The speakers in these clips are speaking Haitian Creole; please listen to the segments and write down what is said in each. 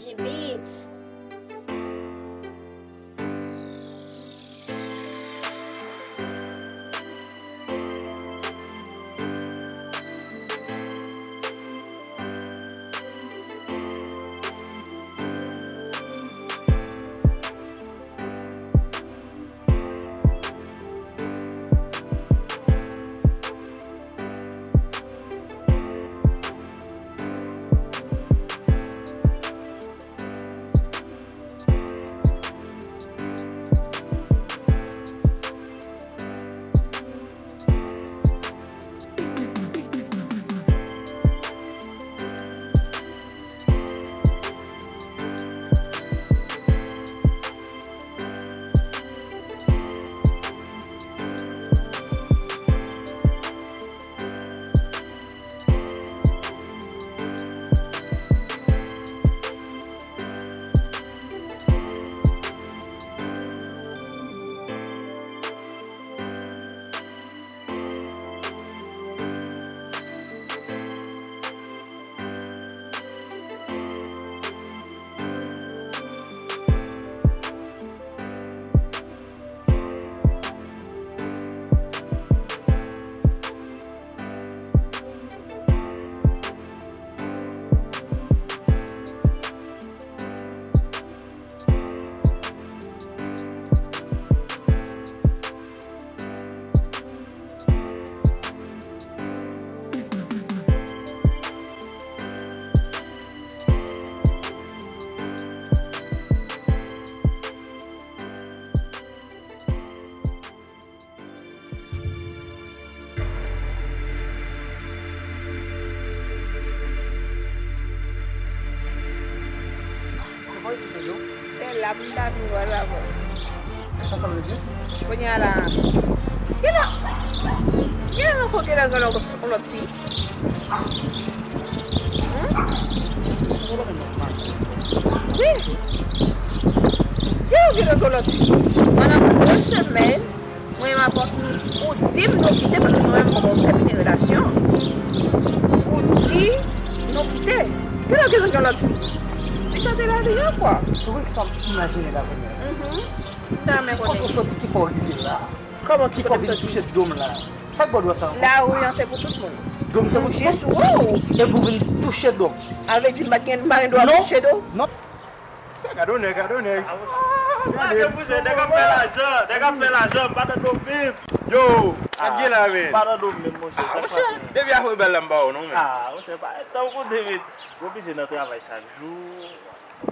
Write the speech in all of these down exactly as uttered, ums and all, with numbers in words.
G Beats. Se pa isit li ye? Se la pou m ta vin wè l avè w. Sa sa vle di? Kounye a la. Gen lè, gen lè nan kote la gen lòt, lòt fi. Hmm? Wi. Yo, gen lòt, lòt fi. Pandan de semèn, mwen menm avè w, ou di m nou kite, paske mwen menm, mwen tèmine relasyon. Ou di nou kite. Gen lè gen yon lòt fi. Li chante la deja, kwa. Se vre ki sa m imajine la kounye a. Mhm. M ta renmen konnen. Ki kote w soti ki fè w rive la? Kòman ki kote m soti? Ki fè w vin touche do m la? Sa k ba w dwa sa ankò? Lari an se pou tout moun. Do m se pou tout moun? Jis ou. Epi w vin touche do m. Sa vle di m pa t gen, m pa gen dwa touche do w? Non. Sa gade yon nèg, gade yon nèg. Ah, gade. Nèg ap fè lajan, nèg ap fè lajan, m pa tande w menm. Yo, sa k gen la, men? M pa tande w menm, monchè. Ah, monchè, depi apre bal la, m pa wè w non, men. Ah, monchè, pa tankou David. Oblije nan travay chak jou.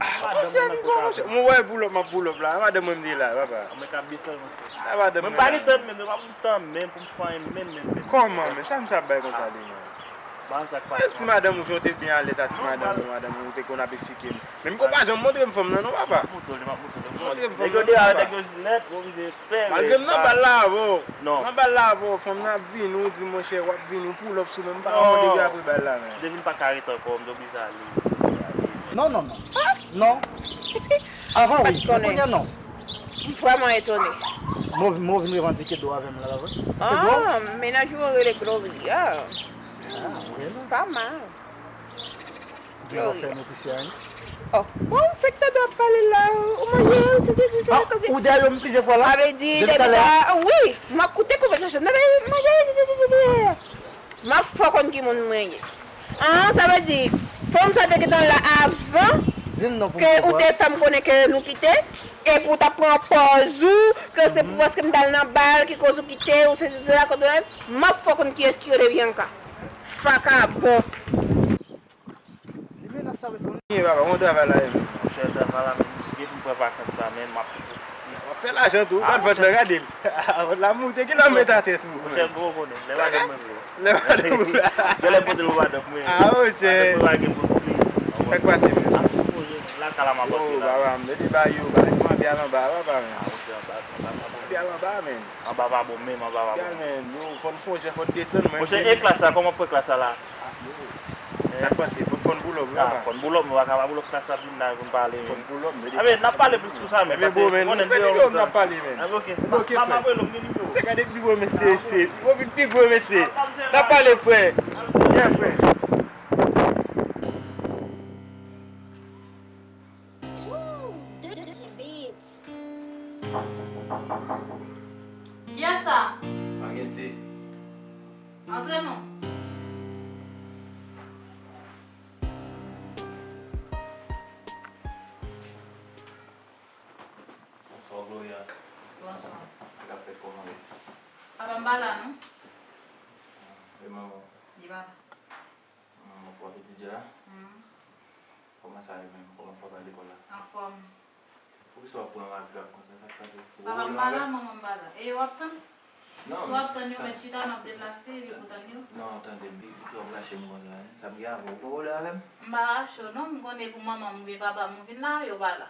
Ah, monchè, m pa, monchè, mwen wè pull up, m ap pull up la. Madanm mwen m te la, papa. Mwen ka biten, monchè. Ah, madanm mwen pa gen tan, men, mwen pa gen tan, men, pou m fè anyen, men, men, men. Kòman, men? Sa misye ap bay konsa li, men? Menm si madanm ou, jan w te byen alèz a ti madanm ou, madanm ou te konn ap eksplike m. Men m ko pa janm montre m fanm nan non, papa. M ap montre w li, m ap montre w li. Montre m fanm nan non, papa. Nèg yo deyò avèk nèg yo jilèt, ou oblije fè. Malgre m nan bal la avè w. Non. M nan bal la avè w, fanm nan ap vini, ou di, monchè, w ap vini, ou pull up sou mwen, m pa wè w depi apre bal la, men. Depi m pa ka ret ankò, m te oblije ale. Non, non, non. Non. Avan wi, men kounye a non. M vrèman etone. Men w vin revandike do avè m la, pa vre? Sa se do? Ah, mennaj ou an rele Gloria. Ah, vrèman? Pa mal. Gen lè w fè mèt isi a, wi. Oh, bon, ou fèk tande w ap pale la, ou manje, ou sezi, ou sezi, kòmsi. Ou dèyè m plizyè fwa la? Sa vle di, depi talè a, wi, m ap koute konvèsasyon nan, manje, sezi, sezi. M ap fè w konn ki moun mwen ye. Ah, sa vle di, fanm sa te gentan la avan ke ou te fè m konnen ke nou kite, epi ou t ap pran pòz ou, ke se pou paske m t al nan bal ki koz ou kite, ou sezi, ou sela, kote w, m ap fè w konn kiyès ki rele Bianca. Vakabon. Li menas sa, mesye. Byen, papa, bon travay la, men. Monchè, travay la, men, m gen pou m pran vakans sa, men, m ap. W ap fè lajan tou, gad vant la, gade l. Vant la moute, ki lè w met atè tou? Monchè, m poko konnen. Lè madanm mwen vle. Lè madanm mwen. Gen lè m pote l pou madanm mwen. Ah, monchè. Madanm mwen pa gen pou l pli. Sa k pase, men? Ap pwopoze, lakay la m ap antre la. Yo, papa, m mete ba yo, papa, m ap al anba, papa, men. Ah, monchè, anba, anba, anba. M ap al anba, men. Anba pa bon, menm anba pa bon. Gade, men, yo, fò n fè yon jè, fò n desann, mwen. Monchè, e klas la, kòman pran klas la la? Ah, yo. Sa k pase? Fò n, fò n pull up, wi, papa. Fò n pull up, nou pa ka pa pull up klas la vin la pou n pale, men. Fò n pull up, men. Ah, men, n ap pale plis sou sa, men, paske ou konnen m te yon moun. N ap pale, men. Ah, ok. Ok, frè. Se gade pi gwo mesye, se pi gwo mesye. N ap pale, frè. Yeah, frè. Kiyès sa? Pa gen di. Antre non. Bonswa, Gloria. Bonswa. Sa k ap fèt, kòman w ye? Papa m pa la, non. E manman w? Li pa la. Hmm, w ap etidye la? Hmm. Kòman sa ye menm? Kòman papa lekòl la? Anfòm. Poukisa w ap pran m ak gap konsa? Sa k pase? Ou gen pwoblèm avè m? Papa m pa la, manman m pa la. E yo w ap tann? Non, si w ap tann yo, mèt chita, m ap deplase epi pou tann yo. Non, tande m, poukisa w ap rache m konsa, en? Sa m gen avè w? Ou gen pwoblèm avè m? M pa rache w, non, m konnen pou manman m oubyen papa m ou vin la, yo pa la.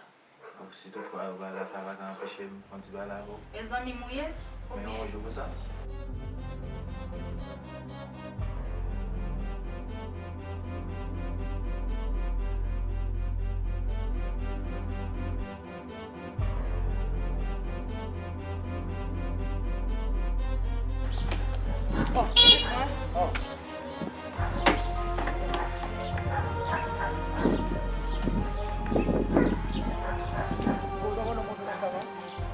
Bon, si toutfwa yo pa la, sa pa ka anpeche m fè yon ti pale avè w. E zanmi m ou ye? Men yon jou konsa. Bon, pitit mwen. Ou pa konn moun sa, non?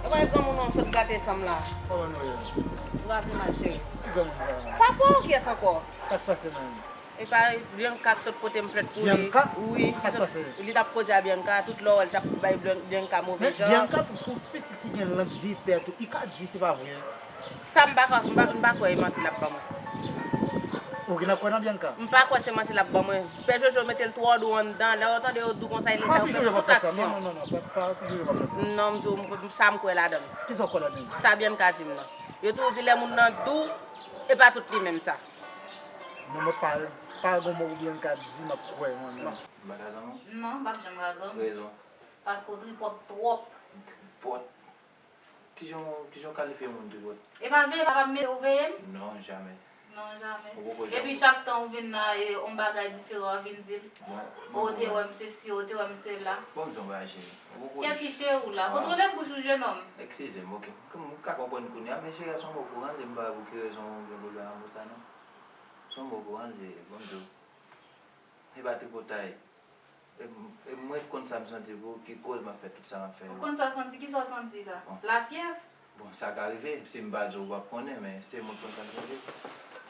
E pa granmoun nan sot gate sanm la. Kòman nou ye? Ou pa pi mal, cheri. Ki granmoun sa? Papa w kiyès ankò? Sa k pase menm? E pa Bianca k sot pote m plent pou li. Bianca? Wi, sa k pase? Li t ap koze a Bianca, tout lè w wè l t ap bay Bian-, Bianca move jan. Men Bianca tou se yon ti pitit ki gen lang vipè tou. Li ka di se pa vre. Sa m pa ka, m pa, m pa kwè e manti l ap ban mwen. Ou gen ap kwè nan Bianca? M pa kwè se manti l ap ban mwen. Pè Jojo mete l twò dou anndan. Lè w tande yo dou konsa, e lè sa yo fè tout aksyon. Non, non, non, non, pa, pa, pa Jojo pa fè sa. Non, m di w, m, sa m kwè ladan l. Kisa w kwè ladan l? Sa Bianca di m nan. Yo toujou di lè moun nan dou, e pa tout li menm sa. Non, mwen pa, pa gon mo Bianca di m ap kwè mwen menm. M pa ka zanmi w? Non, m p ap janm ka zanmi w. Rezon? Paske w tripòt twòp. Tripòt? Kijan w, kijan w kalifye moun tripòt? E pa veye papa m mete w veye m? Non, jamè. Non, jamè. Ou poko janm. Epi chak tan ou vin la, e, yon bagay diferan w ap vin di l. Bon, ou te wè m sesi, ou te wè m sela. Bon, m di yon bagay, cheri. Ou poko. Kiyès ki cheri w la? Kontwole bouch ou, jenòm. Eskize m, oke. M ka konprann kounye a, men cheri a se yon mo pou ranze, m pa wè pou ki rezon ou gen pwoblèm avè sa, non. Se yon mo pou ranze, bon, m di w. E pa tripotay. E m-, e mwen konn sa m santi pou ki koz m ap fè tout sa m ap fè yo. Ou konn sa w santi? Kisa w santi la? Bon. Lafyèv? Bon, sa ka rive. Si m pa di w, w ap konnen, men se mwen k konn sa m santi.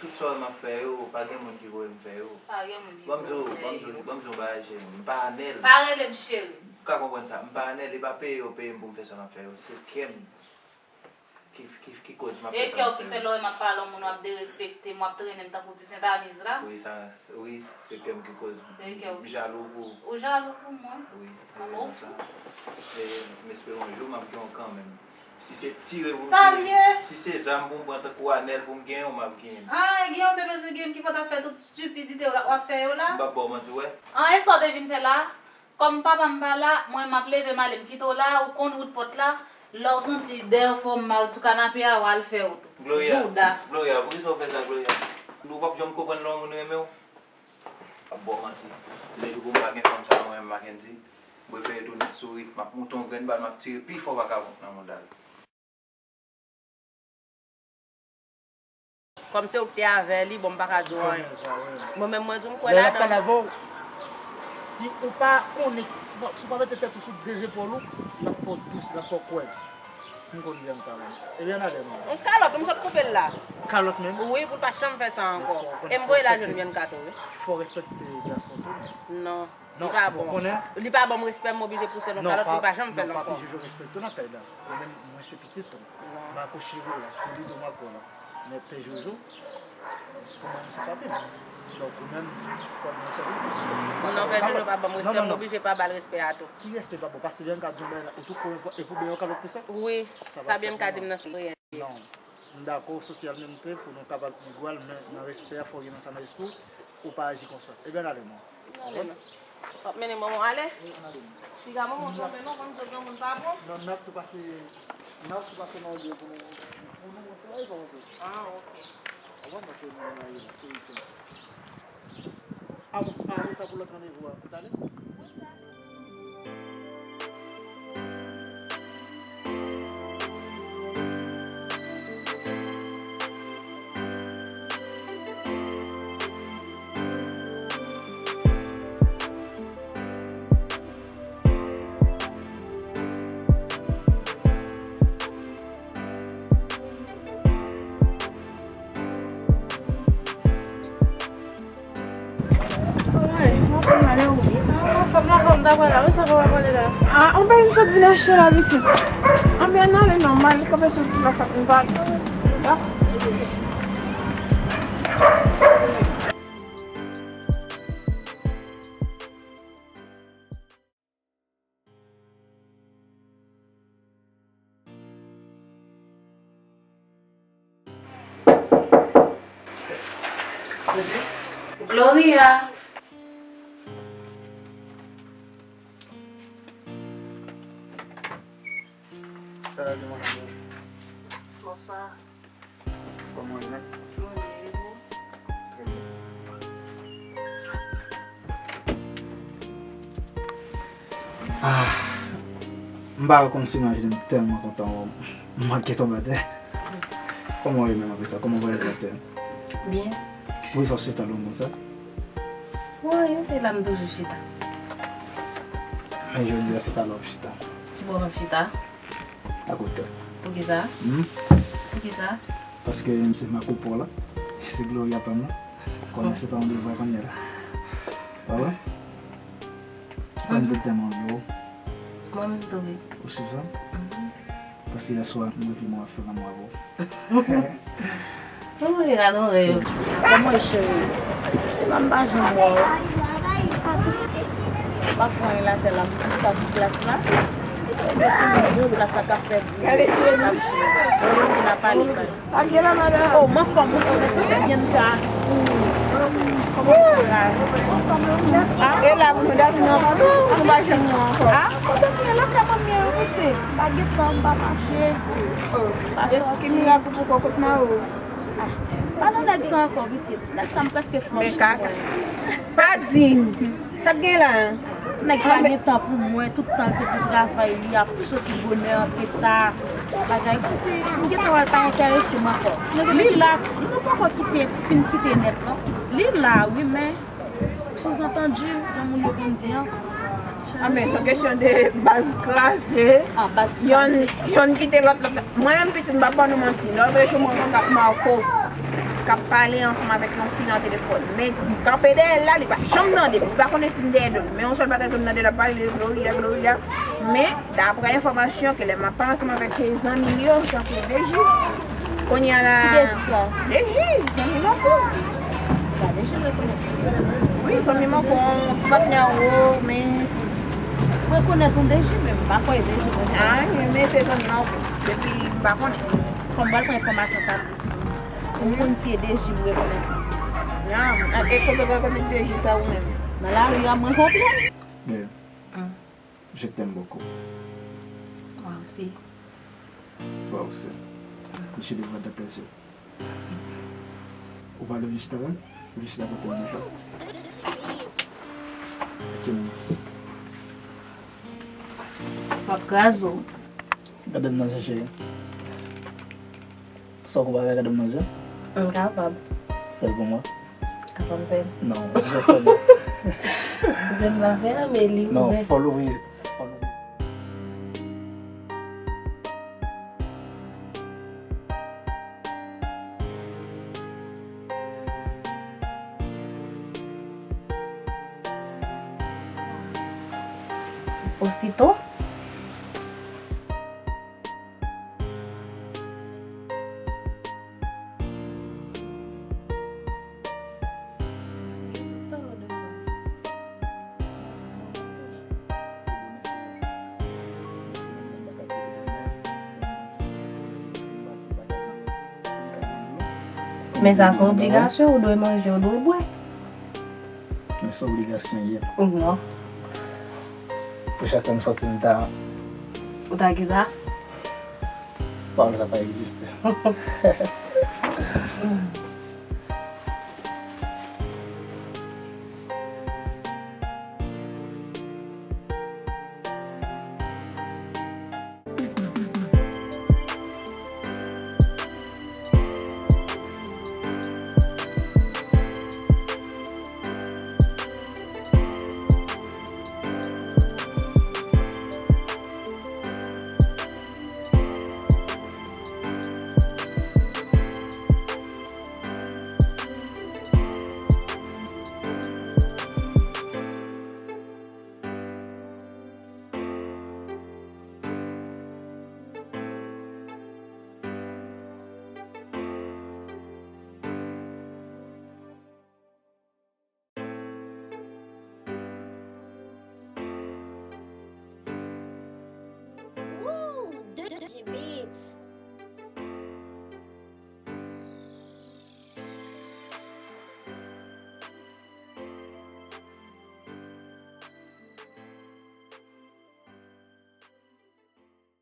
Tout sa w wè m ap fè yo, pa gen moun ki voye m fè yo. Pa gen moun ki voye w fè yo. Ban m di w, ban m di w, ban m di w yon bagay, cheri. M pa Anèl. Pa rele m cheri. Ou ka konprann sa. M pa Anèl, e pa peye yo peye m pou m fè sa m ap fè yo. Se kè m. Ki, ki, ki koz m ap fè sa m ap fè yo. E kè w ki fè lè w wè m ap pale yon moun, w ap derespekte m, w ap trennen m tankou ti Sentaniz la. Wi, sa, wi, se kè m ki koz. Se kè w. M jalou pou ou. Ou jalou pou mwen? Wi, pou rezon sa. E m espere yon jou m ap gen w kanmenm. Si se tire pou m tire, si se zam pou m pran tankou Anèl pou m genyen w, m ap genyen l. Ah, e genyen w te bezwen genyen m ki fò w t ap fè tout estipidite w ap fè yo la? M p ap ba w manti, w wè. Ah, e sa w te vin fè la? Kòm papa m pa la, mwen m ap leve m ale m kite w la, ou konn wout pòt la, lè w santi dèyè w fè w mal sou kanape a, w al fè w tou. Jouda. Gloria, poukisa w fè sa, Gloria? Ou p ap janm konprann lè yon moun renmen w? Ap ba w manti. Lejou pou m pa gen fanm sa mwen menm Mackendy, m prefere tounen souri, m ap moute yon grenn bal, m ap tire pi fò vakabon nan mond la. Kòm se ou ki te avè li, bon, m pa ka di w anyen. Mwen menm, mwen di w m kwè ladan l. Lè l ap pale avè w, si ou pa konnen, si ou pa, si ou pa mete tèt ou sou de zepòl ou, l ap fè w dous, l ap fè w kwè. M konn Bianca menm. Ebyen, n ale, non. Yon kalòt, m sot koupe l la. Kalòt menm? Wi, pou l pa janm fè sa ankò. E m voye l al jwenn Bianca tou, wi. Fò w respekte gason tou. Non. Non, li pa bon. Li pa ban m respè, m oblije pouse l yon kalòt pou l pa janm fè l ankò. Non, pa, non, pa pi Jojo respekte w nan kay la. Mwen menm, mwen se pitit ou. M akoche w la, pou li dou m ankò la. Men pè Jojo, pou mwen, se pa byen. Donk, ou menm, fò nou sèvi. Non, pè Jojo pa ban m respè, m oblije pa ba l respè a tou. Ki respè pa bon? Paske Bianca di yon bagay la, ou tou kore fò, epi w bay yon kalòt pou sa? Wi, sa Bianca di m nan se reyèl. Non. M dakò, sosyalmente, pou nou kapab igal, men nan respè a, fò gen nan sa nan espri w, ou pa aji konsa. Ebyen, n ale, non. N ale, non. W ap mennen manman w ale? Wi, ann ale, non. Piga manman w twonpe non, konn di w granmoun pa bon. Non, n ap tou pase, n ap tou pase nan yon lye pou nou, pou nou montre, wi, pa montre. Ah, ok. Avan, paske nou nan lye la, se weekend. Ah bon, ah, wi, sa pou lòt randevou a, ou t ale? Wi, m t ale. Kòman kòm ta pral la? Wi, sa kòman pale la? Ah, anben m sot vin achte la pitit. Anben n ale non, m ale kanpe sou ti plas la pou m pale. Gloria. Salut, mon amour. Bonsoir. Kòman w ye menm? Mwen byen, e ou? Trè byen. Ah, m pa konn si m ap jwenn, m tèlman kontan wè w. M manke tonbe atè. Kòman w ye menm apre sa? Kòman vwayaj la te? Byen. Poukisa w chita long konsa? Wi, e la m toujou chita. Men jodi a se pa la w ap chita. Kibò m ap chita? Akote. Poukisa? Hmm? Poukisa? Paske m se makopo la. Se Gloria pa m la. Konnen se pa yon devwa konnen la. Pa vre? Mwen menm tou tèlman anvi w. Mwen menm tou wi. Ou sou sa? Mhm. Paske yè swa, mwen epi mwen ap fè lanmou avè w. Ou rele la nan rèv. Kòman e cheri? Epa m pa janm wè w. Ah, pitit. M pa fè anyen lakay la, m chita sou plas la. Se de timoun yo, plas la ka fè bri. Gade timoun. Yo vin ap pale. Oh, m anfòm, ou konnen byen ta. Kòman sa va? Ah, e la pou nou dòmi nan, nou pa janm wè ankò. Ah, ou dòmi lakay manmi an, pitit. M pa gen tan, m pa mache. Oh, pa sòti. Ki mirak ou poko kot Maro? Ah, pa nan nèg sa ankò, pitit. Nèg sa m prèske flòche. Men kaka. Pa di m. Sa k gen la? Nèg pa gen tan pou mwen, tout tan l se pou travay li, ap soti bonè, antre ta. Bagay konsi, m gentan wè l pa enterese m ankò. Li la, nou poko kite, fin kite nèt non. Li la wi, men souzantandi, jan moun yo konn di an. Ah, men se kesyon de baz kraze. Ah, baz kraze. Yonn, yonn kite lòt, lòt. Mwen menm pitit, m p ap ban nou manti. Lòt jou mwen rankontre ak Marco k ap pale ansanm avèk yon fi nan telefòn. Men m kanpe dèyè l la, li pa janm tande m. Li pa konnen si m dèyè do l. Men yon sèl bagay ke m tande l ap pale de Gloria, Gloria. Men daprè enfòmasyon ke lè m ap pale ansanm avèk zanmi l yo, sa se Deji. Kounye a la. Ki Deji sa? Deji, zanmi Marco. Sa Deji m rekonèt. Wi, zanmi Marco, yon ti patnè ou, men. Mwen rekonèt yon Deji, men m pa kwè e Deji mwen. Ah, men se zanmi Marco. Epi m pa konnen. Kòm m pral pran enfòmasyon sa tou, si pou m konn si e Deji m rekonèt. Ah, e kote w rekonèt Deji sa ou menm? Nan lari a m rankontre l. Yeah. Hmm. Je t'aime beaucoup. Moi aussi. Toi aussi. Hmm. Je devrais dans tes yeux. Ou pa leve chita la? Leve chita kote m deja. Ok, minis. M ap kraze w. Gade m nan je, cheri. Sa w konpare a gade m nan je? M kapab. Fè l pou mwen. Kapab fè l. Non, se pa fè l. Se m pa fè l, men li ouvè. Non, fò l ouvri, fò l ouvri. Osito. Men sa se yon obligasyon, ou dwe manje, ou dwe bwè. Men se obligasyon ye. Non. Pou chak fwa m sòti m ta. Ou ta ki sa? Pawòl sa pa egziste. States.